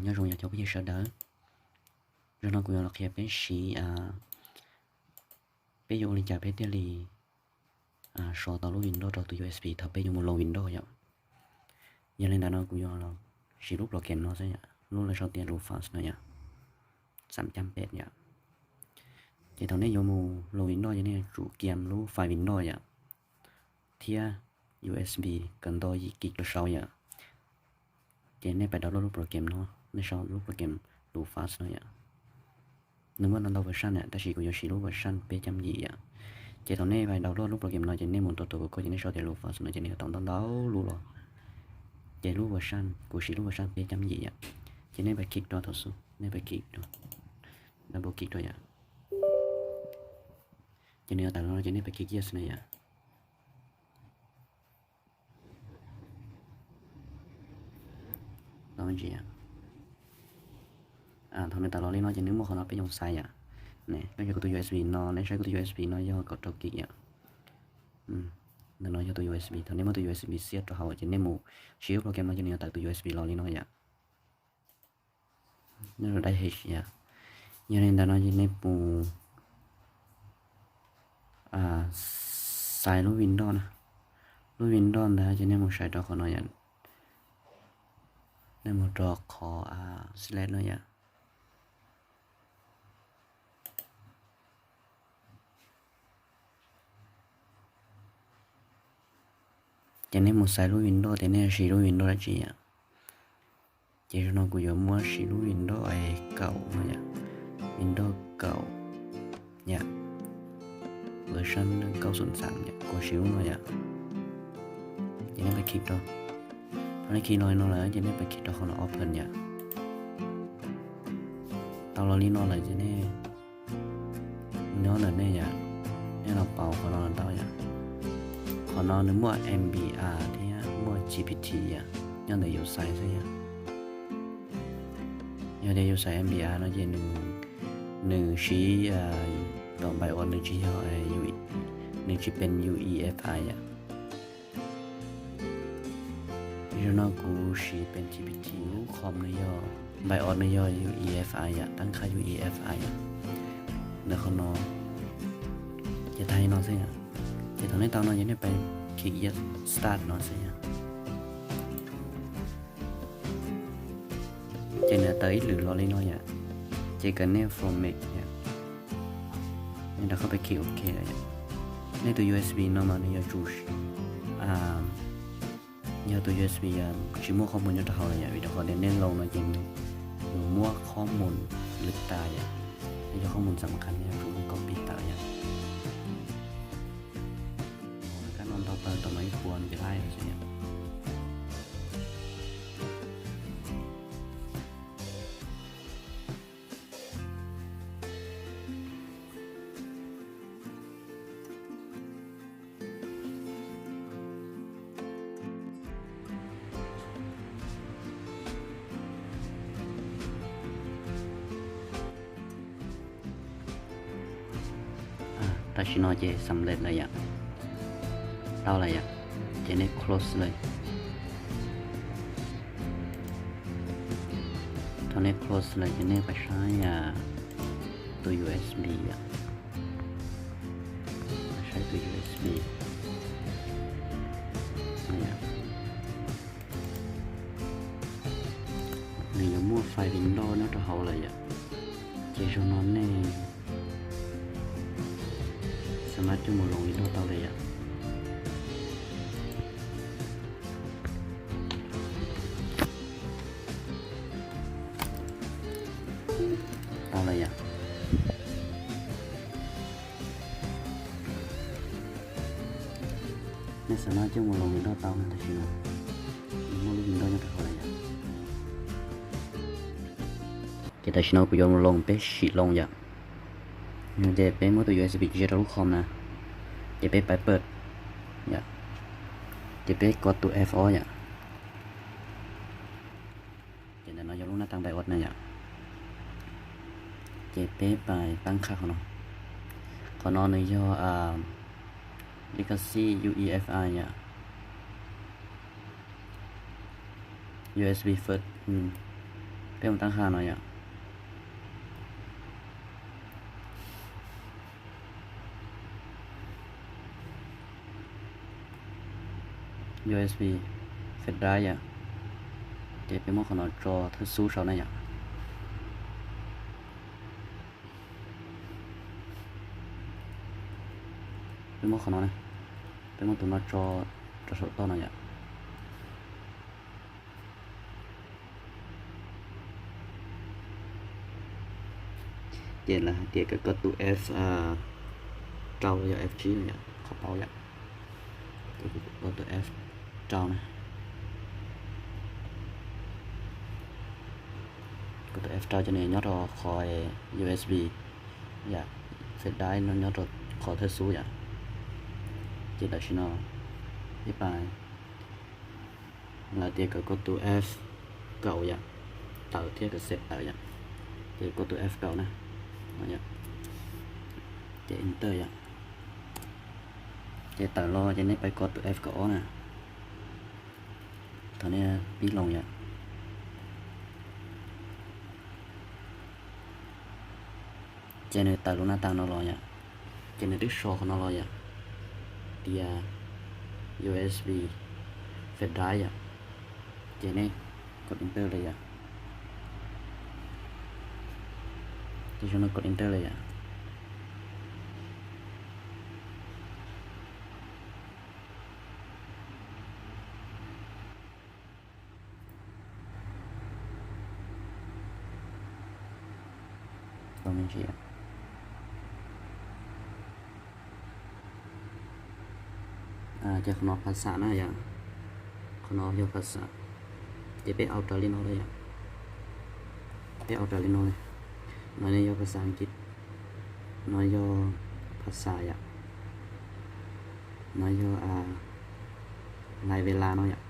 Nyob zoo yog cov phooj ywg sawv daws, zaum no kuv yuav los qhia peb siv, peb yuav ua li cas peb thiaj li so tau lub Windows rau tus U S B thaum peb yuav mus load Windows yom. Yog li ntawd no kuv yuav los siv lub program no xwb yom, lub lawv sau tias lus fast no yom, xam cam pem yom. Ces thaum nej yuav mus load Windows ces nej yuav tsum kiam lub file Windows yom, thiab U S B kawm ntau yim kis rau saud yom. Ces nej pais download lub program no, nej sau lub program lus fast no yom. Nws muaj ntau ntau version yom, tab sis kuv yuav siv lub version peb cam yim yom. Ces thaum nej pais download lub program no ces nej mus rau tus Google ces nej sau tias lus fast no ces nws yuav tau ntau ntau lub los. Ces lub version, kuv siv lub version peb cam yim yom. Ces nej pais click rau thaum xub, nej pais click rau, double click rau yom. Ces nws yuav tawm los no ces nej pais click yes no yom. Thaum nws tawm los li no ces nws muaj qhov no peb yoog xaiv yom. Peb yog kuv tus U S B no, nej saib kuv tus U S B no yog kaum rau kis yom. Ntawm no yog tus U S B, thaum nej muab tus U S B xiab rau hauv ces nej mus siv lub program no ces nws yuav tawm tus U S B los li no yom. Nej los dai hem yom. Yog li ntawd no ces nej mus xaiv lub Windows na. Lub Windows ntawd ces nej mus xaiv rau qhov no yom. Nej mus rau qhov select no yom. Ces nej mus xaiv lub Windows tias nej siv lub Windows dab tsi yom. Ces zaum no kuv yuav muab siv lub Windows kaum no yom, Windows kaum yom, version kaum xoom xaam yom, kuv siv lub no yom. Ces nej pais click rau, thaum nej click los li no lawm ces nej pais click rau qhov no open yom. Tau los li no lawm ces nej nyob ntawm nej yom, nej los pauv qhov no los tau yom. Qhov no nws muaj M B R thiab muaj G P T yom, nyob ntawm yus xaiv xwb yom. Yog tias yus xaiv M B R no ces nws siv tom BIOS, nws tsis yog, nws tsis pem U E F I yom. Zaum no kuv siv pem G P T, lub com nws yog, BIOS nws yog U E F I yom, tab qha U E F I yom. Ntawm qhov no ces tag li no xwb yom. Ces thaum nej tau no ces nej pais click yes start no xwb yom. Ces nws tawm ib lwm los li no yom. Ces kom nej format yom, nej rov qab pais click ok lawm yom. Nej tus U S B no mas nws yuav tsum, yog tus U S B tsis muaj qhov mus nyob rau hauv lawm yom, vim rau qhov tias nej load no ces nws muab qhov mus lwm tas yom. Nej cov qhov mus xam qhas nej yuav tsum muab copy tawm yom. Kab no ntau tawm tom no ib puas nce laij xwb yom. Tam sim no ces xam lej lawm yom, tau lawm yom, ces nej close lawm. Thaum nej close lawm ces nej pais saib tus U S B yom, saib tus U S B. Nws yuav muaj file Windows nyob rau hauv lawm yom, ces zaum no nej xam maj coj mus load Windows tau lawm yom. Tau lawm yom. Nej xam maj coj mus load Windows tau no tam sim no, muaj lub Windows nyob rau hauv lawm yom. Ces tam sim no kuv yuav mus load, peb sim load yom. Ces peb muab tus U S B ntsia rau lub com na, ces peb pais pawm yom, ces peb kov tus F ob yom. Ces ntawm no yog lub nab tas BIOS na yom. Ces peb pais tab qha qhov no, qhov no nws yog legacy U E F I yom, U S B first. Peb mus tab ha no yom. U S B flash drive yom. Ces peb muab qhov no tso thawj xub saum na yom. Peb muab qhov no, peb muab tus no tso rau saum toj no yom. Ces lawv hais tias kom koj tus F rau los yog F tsib no yom, qhov paub yom. Ces kuv kov tus F rau na. Kov tus F rau ces nws nyob rau qhov U S B yom, flash drive no nyob rau qhov thawj xub yom. Ces tam sim no ib pas lawv tias kom kov tus F kaum yom, tawm thiab kom xev tawm yom. Ces kov tus F kaum na, ces enter yom. Ces tawm los ces nej pais kov tus F kaum ob na. Thaum nej pib los yom, ces nws tawm lub nab tas no los yom, ces nws twb so qhov no los yom, tias U S B flash drive yom, ces nej kov enter li yom. Ces zoo no kov enter li yom. Ces qhov no phas xam na yom, qhov no yog phas xam. Ces peb au raws li no li yom, peb au raws li no li. No yog phas xam Askiv, no yog phas xam yom, no yog lais ve las no yom.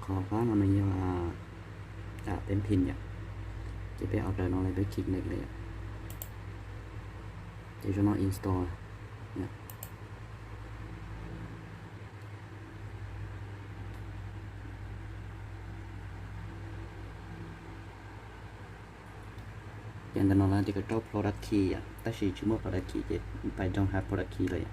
Qhov pab no nws yog peb phin yom. Ces peb au raws no li, peb click next li yom. Ces zoo no install. Ces ntawm no lawv tias kom rau product key yom, tab sis tsis muaj product key ces pais don't have product key lawm yom.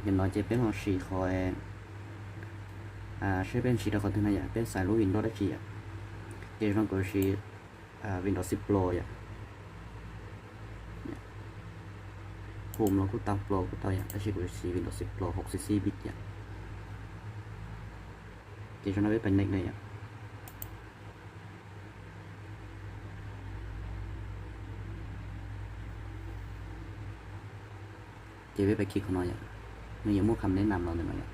Ces no ces peb los siv qhov, saib peb siv rau qhov twg na yom, peb xaiv lub Windows dab tsi yom. Ces no kuv siv Windows xib plo yom. Home los kuj tau, Pro kuj tau yom, tab sis kuv siv Windows xib plo hauv xib xib bit yom. Ces zoo no peb pais next na yom. Ces peb pais click qhov no yom, nws yuav muaj kham neb nam los ntawm no yom,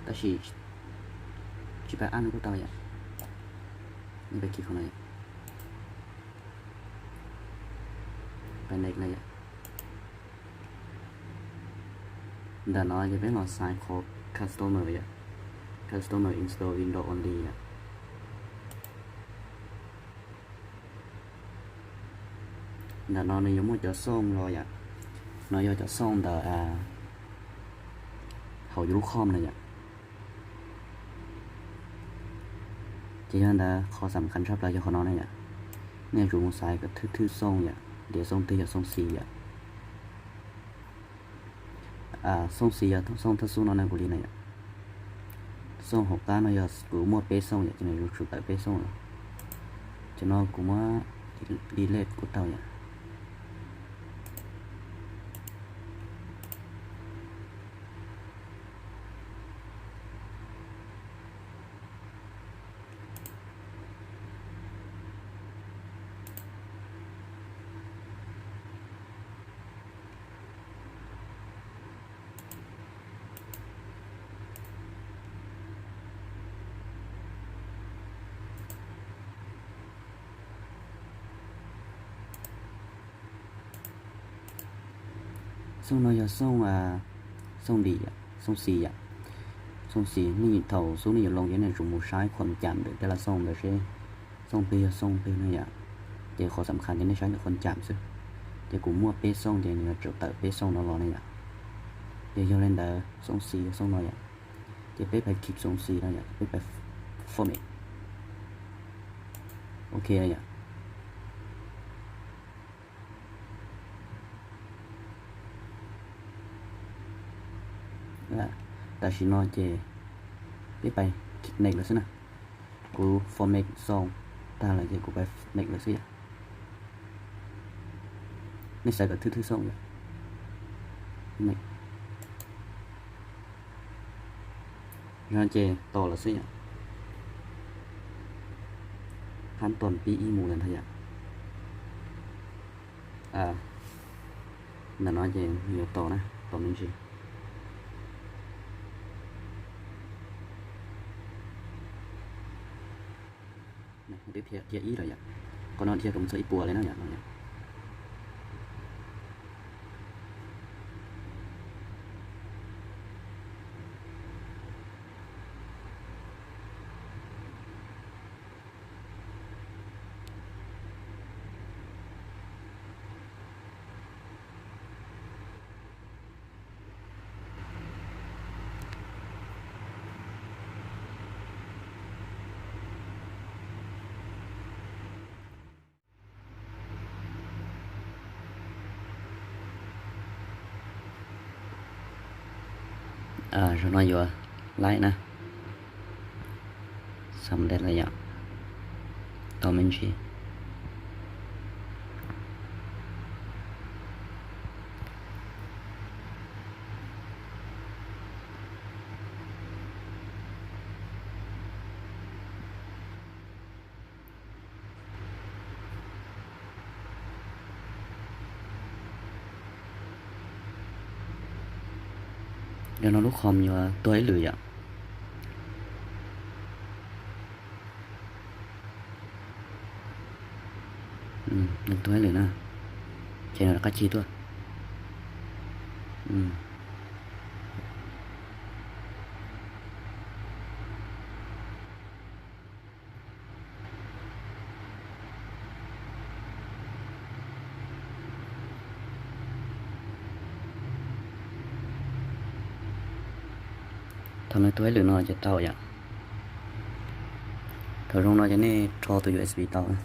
tab sis tsis pais add no kuj tau yom. Pais click qhov no yom, pais next na yom. Ntawm no ces peb los xaiv qhov customer yom, customer install Windows only yom. Ntawm no nws yuav muaj cov xooj los yom, no yog cov xooj ntawm hauv yus lub com na yom. Ces yog ntawd qhov xam khas tshaj plaws yog qhov no na yom, nej yuav tsum mus xaiv kom thwj thwj xooj yom, tias xooj twg yog xooj xis yom. Xooj xis yog xooj thawj xub no na kuv li na yom. Xooj hauv qab no yog kuv muaj peb xooj yom, ces nws yuav tsum tawm peb xooj los. Ces no kuv muab delete kuj tau yom. Xooj no yog xooj, xooj dim yom, xooj xis yom. Xooj xis nej thaum xub nej yuav loo ces nej yuav tsum mus saib qhov camp ntawm tej laj xooj ntawd seb xooj twg yog xooj twg na yom. Ces qhov xam khas ces nej saib ntawm qhov camp xwb. Ces kuv muaj peb xooj ces nws yuav tsum tawm peb xooj no los na yom. Ces yog li ntawd xoo xis xoo no yom, ces peb pais khij xoo xis no yom, peb pais format. Ok yom. Tam sim no ces peb pais khij next lawm xwb na. Kuv format xoo tag lawm ces kuv pais next lawm xwb yom. Nej xaiv kom thwj thwj xoo yom. Yog no ces tau lawm xwb yom. Hab tuam pib ib mus lawm ntag yom. Ntawm no ces yuav tau na, tau me ntsis. Dhia ib lawm yom. Qhov no dhia kom txog ib puas li na yom. Zaum no yuav laib na. Xam dej lawm yom. Tau me ntsis. Yog no lub khom yuav tuag ib lwm yom. Tuag ib lwm na. Ces nws rov qab cig tuaj. Thaum nws tuag ib lwm no ces tau yom. Thaum zoo no ces nej rho tus U S B tau na.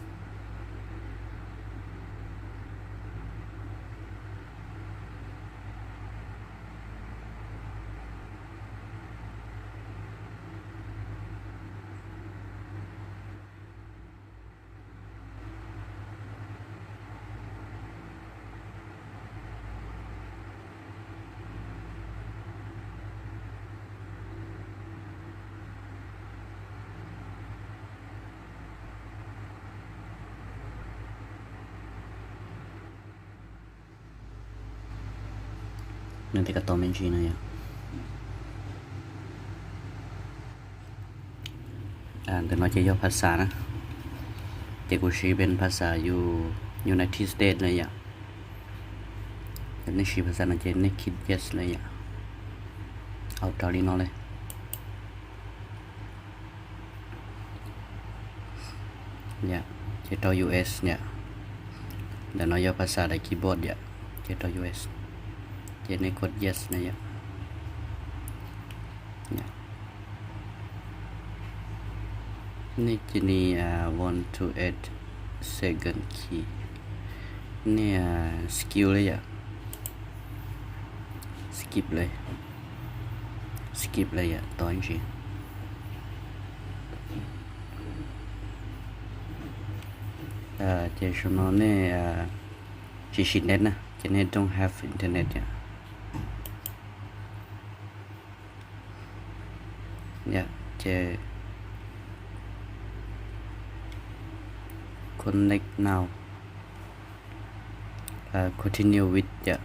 Nws tias kom tau me ntsis no yom. Ntawm no ces yog phas xas na, ces kuv siv pes phas xas United States na yom. Nej siv phas xas no ces nej khij yes na yom. Au raws li no li. Ces rau U S yom. Ntawm no yog phas xas daim keyboard yom, ces rau U S. Ces nej kov yes na yom. Nej cia li want to add second key. Nej skip li yom. Skip li. Skip li yom, tau ntsis. Ces saum no nej tsis siv net na, ces nej don't have internet yom. Ces connect now, continue with yom.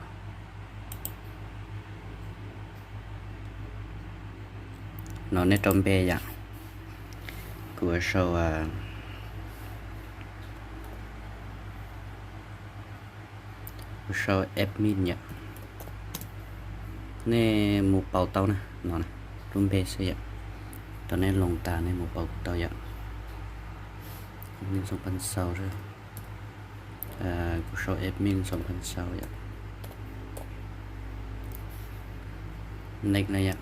No nej rau npe yom. Kuv sau, kuv sau admin yom. Nej mus pauv tau na, no lub npe xwb yom. Tau nej loos tas nej mus pauv kuv tau yom. Admin xoo paj xau, kuv sau admin xoo paj xau yom. Next na yom.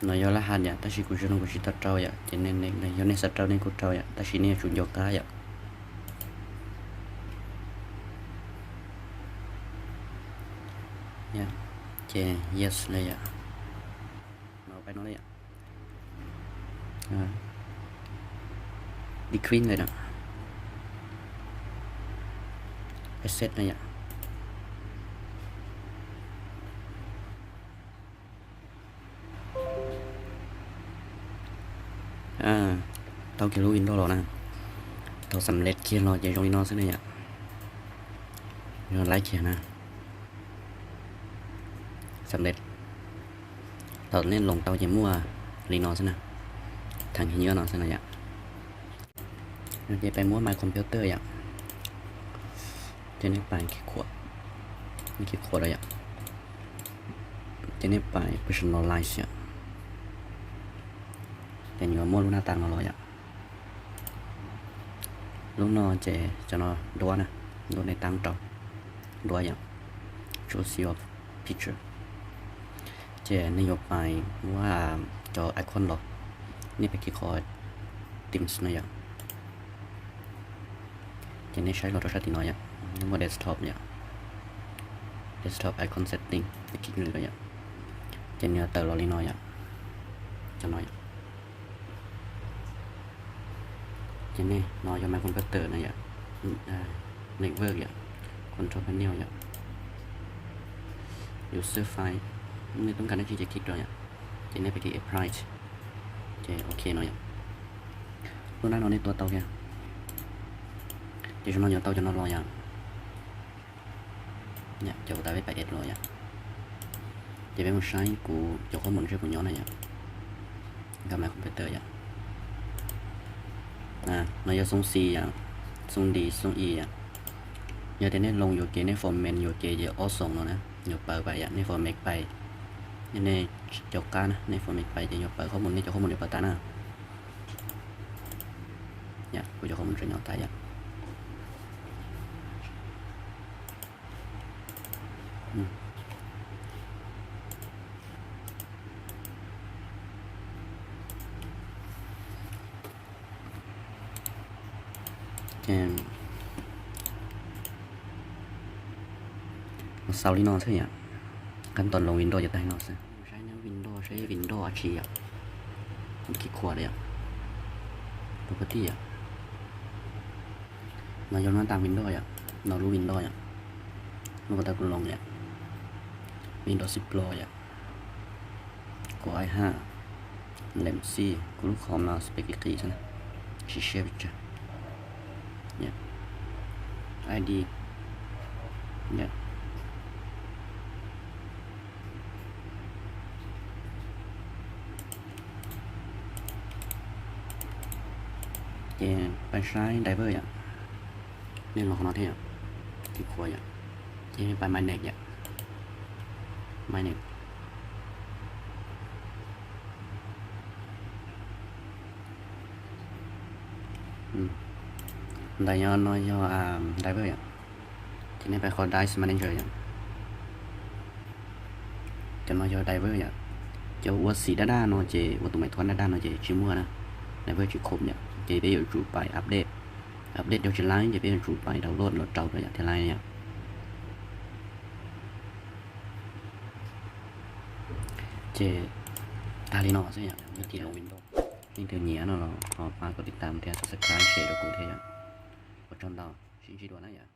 No yog lab has yom, tab sis kuv zoo no kuv tsis tau rau yom, ces nej next na, yog nej xav rau nej kuj rau yom, tab sis nej yuav tsum nco qab yom. Ces yes na yom. No peb no yom. Decrease na yom. Accept na yom. Tau kiag lub Windows los na. Tau xam lej kiag los ces zoo li no xwb na yom. Yog laiv kiag na. Xam lej. Thaum nej loos tau ces muaj li no xwb na. Theem nyob no xwb na yom. Ces peb muab My Computer yom. Ces nej pais khuam, nej khuam rau yom. Ces nej pais Personalize yom. Ces yuav muaj lub naj tas no los yom. Lub no ces cov no duab na, lub nej tab rau duab yom. Choose your picture. Ces nej yuav pais muab cov icon los, nej pais kis qhov Themes no yom. Ces nej saib los rau sab tim no yom, nej muaj Desktop yom, Desktop Icon Setting, pais kis li yom. Ces nws yuav tawm los li no yom, cov no yom. Ces nej no yog My Computer na yom, Network yom, Control Panel yom, User File, nej tub nka dab tsi ces kis rau yom. Ces nej pais kis Apply, ces ok no yom. Lub nab no nej tua tau kiag. Ces zoo no yuav tau cov no los yom. Ces kuv tas peb pais edit los yom. Ces peb mus saib kuv cov qhob mus ntsej kuv nyob na yom. Nkag My Computer yom. No yog xoo xis yom, xoo dis, xoo ib yom. Yog tias nej loos yuam kev, nej format yuam kev ces ob xoo no na, yuav pawv pais yom, nej format pais, nej cov qab na, nej format pais ces yuav pawv qhob mus, nej cov qhob mus yuav pawv tas na. Kuv cov qhob mus tseem nyob tas yom. Xaus li no xwb yom. Qab tos loos Windows ces tag li no xwb. Saib nyob Windows, saib Windows dab tsi yom. Kis khuam yom. Property yom. No yog nab tas Windows yom. No lub Windows yom. Lub pas tau kuv loos yom. Windows Explorer yom. Kuv ai ha lem xij kuv lub qhov no spec qis xwb na, tsis siab pes tsawg. I D. Ces pais saib driver yom. Nej los qhov no thiab yom, kis khuam yom, ces pais manage yom, manage. Ntawm no yog driver yom, ces nej pais qhov device manager yom. Cov no yog driver yom, cov ua xim daj daj no ces ua tus maiv thuab daj daj no ces tsis muaj na, driver tsis khum yom, ces peb yuav tsum pais update, update yog tsis laib ces peb yuav tsum pais download los rau yom thiaj laib yom. Ces tag li no xwb yom, vib thib loo Windows. Leej twg nyiam no los ho pab kuv tiv tam thiab subscribe share rau kuv thiab yom. Ua tsaug ntau, sib ntsib dua na yom.